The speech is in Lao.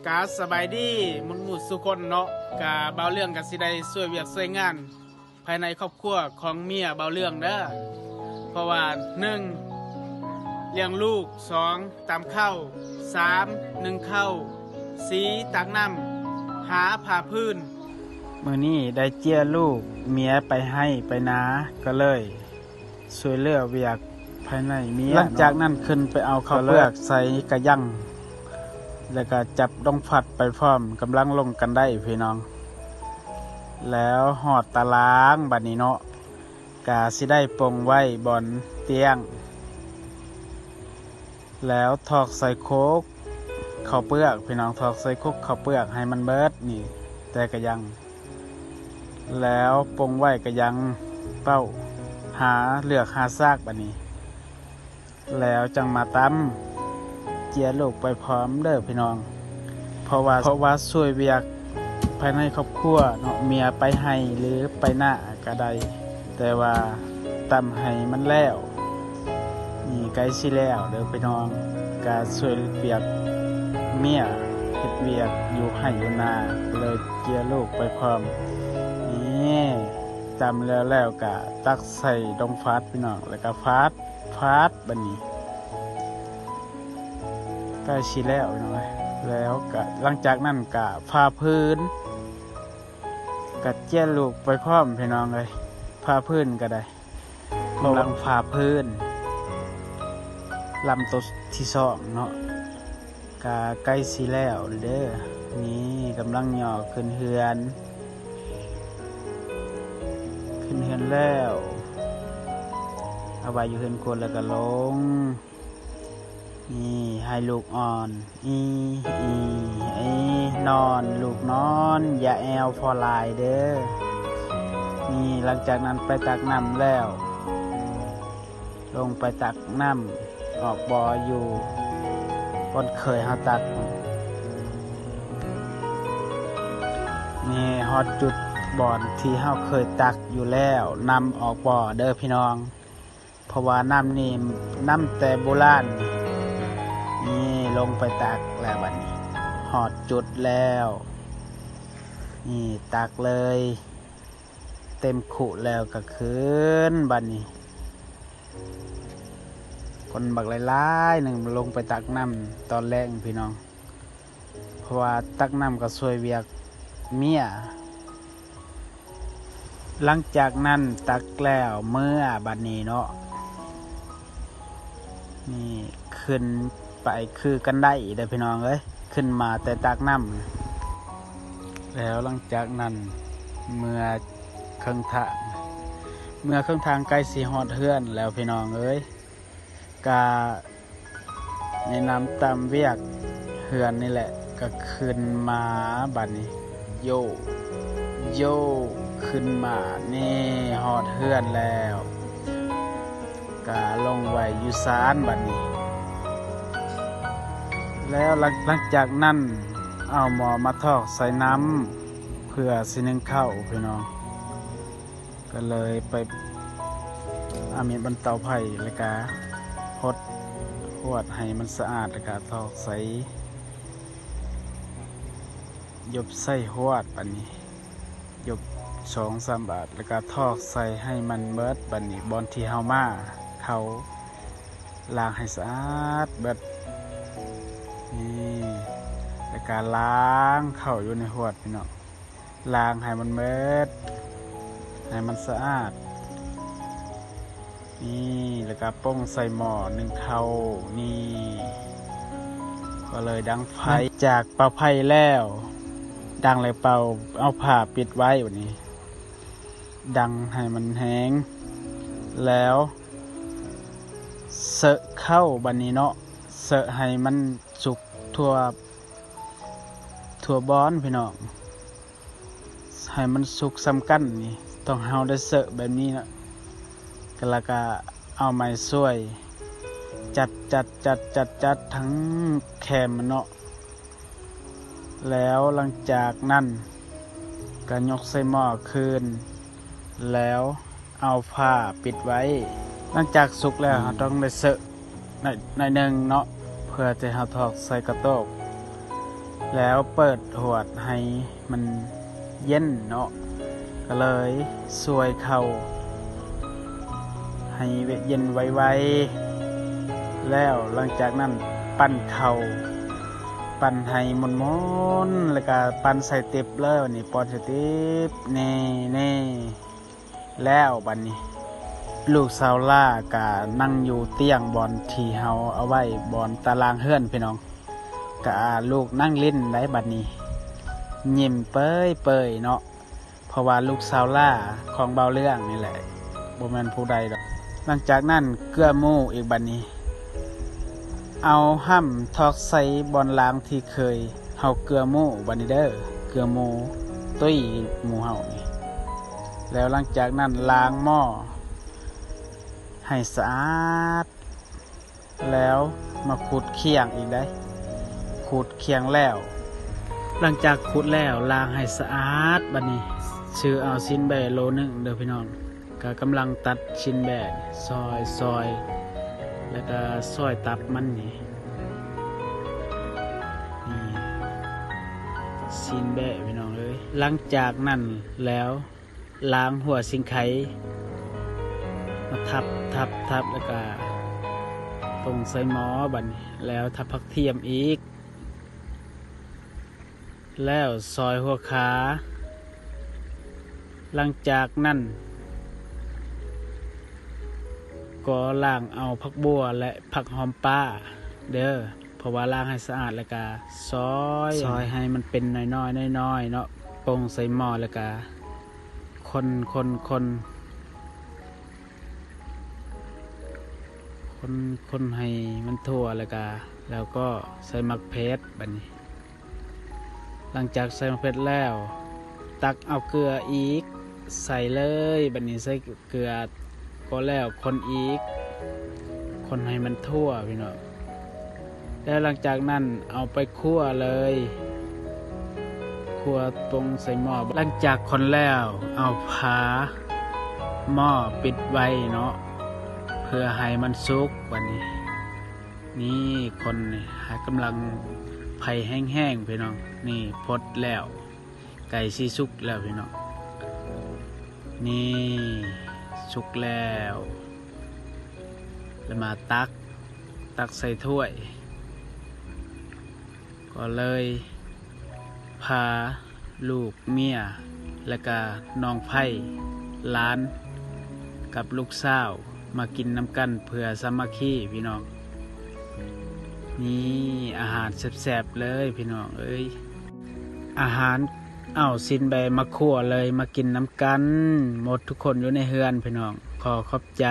ກະສະບາຍດີໝົດໝູ່ສູ່ຄົນເນາະ. ກະບ່າວເລື່ອງກະຊິໄດ້ຊ່ວຍວຽກຊ່ວຍງານພາຍໃນຄອບຄົວຂອງເມຍບ່າວເລື່ອງເດີ. ເພາະວ່າ ໜຶ່ງ ລ້ຽງລູກ, ສອງ ຕຳເຂົ້າ, ສາມ ໜຶ້ງເຂົ້າ, ສີ່ ຕັກນ້ຳ, ຫ້າ ຜ້າພື້ນ. ມື້ນີ້ໄດ້ເຈ້ຍລູກເມຍໄປໄຮ່ໄປນາ ກໍເລີຍ ຊ່ວຍເຫຼືອວຽກພາຍໃນເມຍ. ຫຼັງຈາກນັ້ນຂຶ້ນໄປເອົາເຂົ້າເປືອກໃສ່ກະຍັງ ແລ້ວກະຈັບດົງຟັດໄປພ້ອມ ກຳລັງລົງກັນໄດພີ່ນ້ອງ. ແລ້ວຮອດຕາລາງບາດນີ້ເນາະ ກະຊິໄດ້ປົງໄວ້ບ່ອນຕຽງ ແລ້ວຖອກໃສ່ຄົກເຂົ້າເປືອກພີ່ນ້ອງ, ຖອກໃສ່ຄົກເຂົ້າເປືອກໃຫ້ມັນເບິດນີ້ ແຕ່ກະຍັງ ແລ້ວປົງໄວ້ກະຍັງເປົ້າ ຫາເລືອກຫາຊາກບາດນີ້ ແລ້ວຈັ່ງມາຕຳ ເຈ້ຍລູກໄປພ້ອມເດີພີ່ນ້ອງ. ເພາະວ່າ ເພາະວ່າຊ່ວຍວຽກພາຍໃນຄອບຄົວເນາະ, ເມຍໄປໄຮ່ຫຼືໄປນາກະໄດ້ ແຕ່ວ່າຕຳໃຫ້ມັນແລ້ວ ນີ້ໃກ້ຊິແລ້ວເດີພີ່ນ້ອງ. ກະຊ່ວຍວຽກເມຍ ເຮັດວຽກຢູ່ໄຮ່ຢູ່ນາ ເລີຍເຈ້ຍລູກໄປພ້ອມ. ນີ້ຕຳແລ້ວໆ ກະຕັກໃສ່ດົງຟັດພີ່ນ້ອງ ແລ້ວກະຟັດ ຟັດບາດນີ້ ໃກ້ຊິແລ້ວພີ່ນ້ອງເອີຍ. ແລ້ວກະຫຼັງຈາກນັ້ນກະຜ້າພື້ນ ກະເຈ້ຍລູກໄປພ້ອມພີ່ນ້ອງເອີຍ. ຜ້າພື້ນກະໄດ້ ກຳລັງຜ້າພື້ນ ລຳໂຕທີສອງເນາະ ກະໃກ້ຊິແລ້ວເດີ. ນີ້ກຳລັງຍໍຂຶ້ນເຮືອນ ຂຶ້ນເຮືອນແລ້ວ ເອົາໄວ້ຢູ່ເຮືອນຄົນແລ້ວກະລົງ. ນີ້ໃຫ້ລູກອ່ອນ ອີ ອີ ອີ ນອນ ລູກນອນ ຢ່າແອວພໍຫຼາຍເດີ. ນີ້ຫຼັງຈາກນັ້ນໄປຕັກນ້ຳແລ້ວ ລົງໄປຕັກນ້ຳອອກບໍ່ຢູ່ບ່ອນເຄີຍເຮົາຕັກ. ນີ້ຮອດຈຸດບ່ອນທີ່ເຮົາເຄີຍຕັກຢູ່ແລ້ວ ນ້ຳອອກບໍ່ເດີພີ່ນ້ອງ. ເພາະວ່ານ້ຳນີ້ ນ້ຳແຕ່ໂບລານ. ນີ້ລົງໄປຕັກແລ້ວບາດນີ້ ຮອດຈຸດແລ້ວ ນີ້ຕັກເລີຍ ເຕັມຄຸແລ້ວກະຄືນບາດນີ້. ຄົນບັກຫຼາຍໆໜຶ່ງລົງໄປຕັກນ້ຳຕອນແລງພີ່ນ້ອງ. ເພາະວ່າຕັກນ້ຳກໍຊ່ວຍວຽກເມຍ. ຫຼັງຈາກນັ້ນຕັກແລ້ວເມືອບາດນີ້ເນາະ. ນີ້ຂຶ້ນໄປຄືກັນໄດ້ເດີພີ່ນ້ອງເອີຍ ຂຶ້ນມາແຕ່ຕັກນ້ຳ. ແລ້ວຫຼັງຈາກນັ້ນເມືອເຄິ່ງທາງ ເມືອເຄິ່ງທາງໃກ້ຊິຮອດເຮືອນແລ້ວພີ່ນ້ອງເອີຍ. ກະ ໃນນາມຕາມວຽກເຮືອນນີ້ແຫຼະ ກະຂຶ້ນມາບາດນີ້ ໂຢກ ໂຢກຂຶ້ນມາ ນີ້ຮອດເຮືອນແລ້ວ ກະລົງໄວ້ຢູ່ຊານບາດນີ້. ແລ້ວຫຼັງ ຫຼັງຈາກນັ້ນ ເອົາໝໍ້ມາຖອກໃສ່ນ້ຳ ເພື່ອຊິໜຶ້ງເຂົ້າພີ່ນ້ອງ. ກໍເລີຍໄປອາມີດບັນເຕົາໄຟ ແລ້ວກະຫົດຫວດໃຫ້ມັນສະອາດ ແລ້ວກະຖອກໃສ່ ຍົບໃສ່ຫວດບາດນີ້ ຍົບສອງສາມບາດ ແລ້ວກະຖອກໃສ່ໃຫ້ມັນເບິດບາດນີ້. ບ່ອນທີ່ເຮົາມາເຂົ້າ ລ້າງໃຫ້ສະອາດເບິດ ນີ້ ແລ້ວກະລ້າງເຂົ້າຢູ່ໃນຫວດພີ່ນ້ອງ. ລ້າງໃຫ້ມັນເໝິດ ໃຫ້ມັນສະອາດ ນີ້ ແລ້ວກະປົງໃສ່ໝໍ້ໜຶ້ງເຂົ້າ ນີ້ ກໍເລີຍດັງໄຟ. ຫຼັງຈາກເປົ່າໄຟແລ້ວ ດັງແລ້ວເປົ່າ ເອົາຜ້າປິດໄວ້ບາດນີ້ ດັງໃຫ້ມັນແຮງ ແລ້ວເຊາະເຂົ້າບາດນີ້ເນາະ ເຊາະໃຫ້ມັນສຸກທົ່ວ ທົ່ວບ່ອນພີ່ນ້ອງ ໃຫ້ມັນສຸກສ່ຳກັນນີ້ ຕ້ອງເຮົາໄດ້ເຊາະແບບນີ້ນະ ແລ້ວກະເອົາໄມ້ສວຍ ຈັດ ຈັດ ຈັດ ຈັດ ຈັດທັງແຄມມັນເນາະ. ແລ້ວຫຼັງຈາກນັ້ນກະຍົກໃສ່ໝໍ້ຄືນ ແລ້ວເອົາຝາປິດໄວ້. ຫຼັງຈາກສຸກແລ້ວ ເຮົາຕ້ອງໄດ້ເຊາະໜ້ອຍ ໜ້ອຍໜຶ່ງເນາະ ເພື່ອທີ່ເຮົາຖອກໃສ່ກະໂຕກ ແລ້ວເປີດຫວດໃຫ້ມັນເຢັນເນາະ ກໍເລີຍຊ່ວຍເຂົ້າໃຫ້ເຢັນໄວໆ. ແລ້ວຫຼັງຈາກນັ້ນປັ່ນເຂົ້າ ປັ່ນໃຫ້ມົນໆ ແລ້ວກໍປັ່ນໃສ່ຕິບເລີຍ ນີ້ປ້ອນໃສ່ຕິບ ແນ່ໆ. ແລ້ວບັດນີ້ ລູກສາວຫຼ້າກະນັ່ງຢູ່ຕຽງບ່ອນທີ່ເຮົາເອົາໄວ້ ບ່ອນຕາລ່າງເຮືອນພີ່ນ້ອງ ກະລູກນັ່ງຫຼິ້ນໄດ໋ບັດນີ້ ຍິ້ມເປີຍໆເນາະ ເພາະວ່າລູກສາວຫຼ້າຂອງບ່າວເລື່ອງນີ້ແຫຼະ ບໍ່ແມ່ນຜູ້ໃດດອກ. ຫຼັງຈາກນັ້ນເກືອໝູ່ອີກບັດນີ້ ເອົາຫ້ຳຖອກໃສ່ບ່ອນລ່າງທີ່ເຄີຍເຮົາເກືອໝູ່ບັດນີ້ເດີ ເກືອໝູ່ຕຸ້ຍໝູ່ເຮົານີ້. ແລ້ວຫຼັງຈາກນັ້ນລ້າງໝໍ້ໃຫ້ສະອາດ ແລ້ວມາຂູດຂ່ຽງອີກໄດ໋ ຂູດຂ່ຽງແລ້ວ. ຫຼັງຈາກຂູດແລ້ວລ້າງໃຫ້ສະອາດ ບັດນີ້ຊື້ເອົາຊີ້ນແບ້ໂລໜຶ່ງເດີພີ່ນ້ອງ. ກະກຳລັງຕັດຊີ້ນແບ້ ຊອຍໆ ແລ້ວກະຊອຍຕັບມັນນີ້ ນີ້ຊີ້ນແບ້ພີ່ນ້ອງເອີຍ. ຫຼັງຈາກນັ້ນແລ້ວລ້າງຫົວຊິງໄຄມາທັບໆໆ ແລ້ວກະຕົງໃສ່ໝໍ້ບັດນີ້ ແລ້ວທັບຜັກທຽມອີກ ແລ້ວຊອຍຫົວຄາ. ຫຼັງຈາກນັ້ນກໍລ້າງເອົາຜັກບົ່ວ ແລະ ຜັກຫອມປ່າເດີ ເພາະວ່າລ້າງໃຫ້ສະອາດ ແລ້ວກະຊອຍ ຊອຍໃຫ້ມັນເປັນນ້ອຍໆ ນ້ອຍໆເນາະ ປົງໃສ່ໝໍ້ ແລ້ວກະຄົນໆໆ ຄົນໆໃຫ້ມັນທົ່ວ ແລ້ວກະ ແລ້ວກໍໃສ່ໝາກເຜັດບັດນີ້. ຫຼັງຈາກໃສ່ໝາກເຜັດແລ້ວ ຕັກເອົາເກືອອີກໃສ່ເລີຍ ບັດນີ້ໃສ່ເກືອກໍແລ້ວ ຄົນອີກ ຄົນໃຫ້ມັນທົ່ວພີ່ນ້ອງ. ແລ້ວຫຼັງຈາກນັ້ນເອົາໄປຂົ້ວເລີຍ ຂົ້ວປົງໃສ່ໝໍ້. ຫຼັງຈາກຄົນແລ້ວ ເອົາຝາໝໍ້ປິດໄວ້ເນາະ ເພື່ອໃຫ້ມັນສຸກບັດນີ້. ນີ້ຄົນນີ້ໃຫ້ກຳລັງໄຟແຮງໆ ພີ່ນ້ອງ. ນີ້ພົດແລ້ວ ໃກ້ຊິສຸກແລ້ວພີ່ນ້ອງ. ນີ້ສຸກແລ້ວ ແລ້ວມາຕັກ ຕັກໃສ່ຖ້ວຍ ກໍເລີຍພາລູກເມຍ ແລ້ວກະນ້ອງໃພ້ ຫຼານ ກັບລູກສາວ ມາກິນນຳກັນເພື່ອສາມັກຄີພີ່ນ້ອງ. ນີ້ອາຫານແຊບໆເລີຍພີ່ນ້ອງເອີຍ ອາຫານ ເອົາຊີ້ນແບ້ມາຂົ້ວເລີຍ ມາກິນນຳກັນໝົດທຸກຄົນຢູ່ໃນເຮືອນພີ່ນ້ອງ. ຂໍຂອບໃຈ